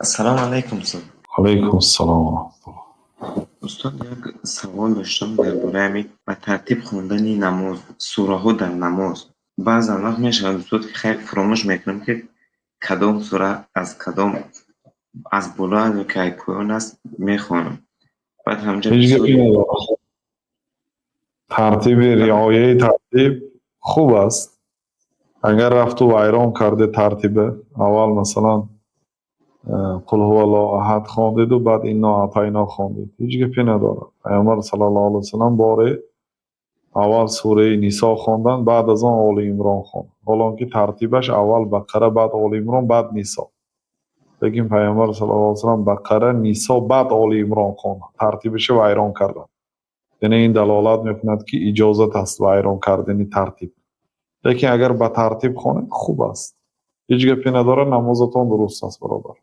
Ассалому алайкум, устод. Алайкум ассалом ва раҳматуллоҳ. Устод, як савол доштам дар бораи ҳамин ба тартиб хондани намоз, сураҳо дар намоз. Баъзан вақт мешавад, устод, ки хайр, фуромӯш мекунам, ки кадом сура аз кадом, аз боло аст ё ки аз поён аст, мехонам. Баъд ҳамҷа Ҳеҷ гапе надорад. Тартиби, риояи тартиб хуб аст. Агар рафту вайрон карде тартиба, аввал, масалан, «Қул ҳуваллоҳу аҳад» хондеду, баъд «Инно аътайно» хондед, ҳеҷ гапе надорад. Пайғамбар саллаллоҳу алайҳи васаллам боре аввал сураи Нисо хонданд, баъд аз он Оли Имрон хонданд, ҳоло ки тартибаш аввал Бақара, баъд Оли Имрон, баъд Нисо. Лекин Пайғамбар саллаллоҳу алайҳи васаллам Бақара, Нисо, баъд Оли Имрон хонданд, тартибашро вайрон карданд. Яъне ин далолат мекунад, ки иҷозат аст вайрон кардани тартиб. Лекин агар ба тартиб хонед, хуб аст, ҳеҷ гапе надорад, намозатон дуруст аст, бародар.